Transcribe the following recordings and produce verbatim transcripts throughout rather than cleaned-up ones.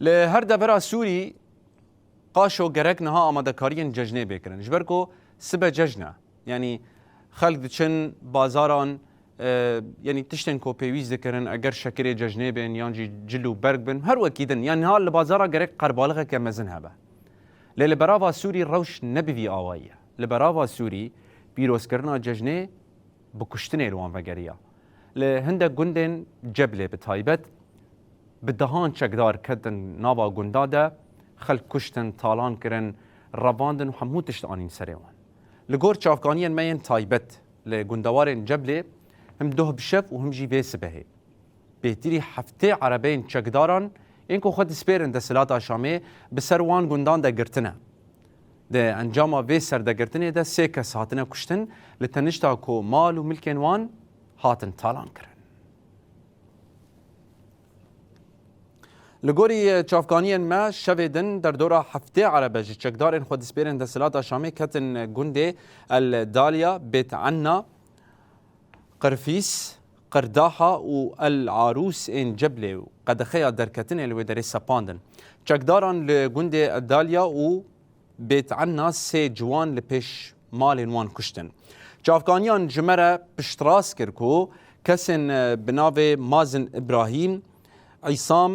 Li her devera Sûrî qaşo gerek niha amadekariyên cejnê bê kirin. Ji ber ku sibe cejn e. Yanî xelk diçin bazaran, e, yanî tiştên ku pêwîst dikirin, eger şekirê cejnê bin yan jî cil û berg bin, her wekî din. Yanî niha li bazara gerek qerbalixeke mezin hebe. Lê li berava Sûrî rewş ne bi vî awayî ye. Li berava Sûrî pîrozkirina cejnê bi kuştinê li wan vegeriya. Li hindek gundên Ceblê bi taybet bi dehan çekdar ketin nava gunda de, xelk kuştin, talan kirin, revandin û hemû tişt anîn serê wan. Li gor çavkaniyên me yên taybet li gundewarên Ceblê him doh bi şev û him jî vê sibehê bêtirî heftê erebeyên çekdaran ên ku xwe dispêrin desthilata Şamê bi ser wan gundan de girtine. Di encama vê serdegirtinê de sê kes hatine kuştin, li tenişta ku mal û milkên wan hatin talan kirin. Li gorî çavkaniyên me, şevê din derdora heftê erebe ji çekdarên xwedîspêrên desthilata Şamê ketin gundê El Dalya, Bêt Enna, Qirfîs, Qirdaha û El Arûs ên Ceblê û qedexeya derketinê li wê derê sepandin. Çekdaran li gundê El Dalya û Bêt Enna sê ciwan li pêş malên wan kuştin. Çavkaniyan ji me re piştrast kir ku kesên, e, bi navê Mazin Îbrahîm, Îsam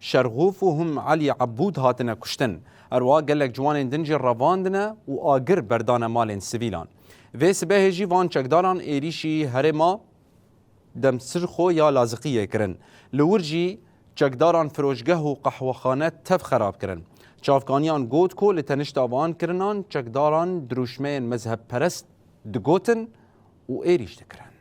Şerxûf û him Elî Ebûd hatine kuştin. Her wiha gelek ciwanên din jî revandine û agir berdane malên sivîlan. Vê sibehê jî van çekdaran êrîşî herêma Demsirxo ya Laziqiyê kirin. Li wir jî çekdaran firoşgeh û qehwexane tev xerab kirin. Çavkaniyan got ku li tenişta van kirinan çekdaran dirûşmeyên mezhebperest digotin û êrîş dikirin.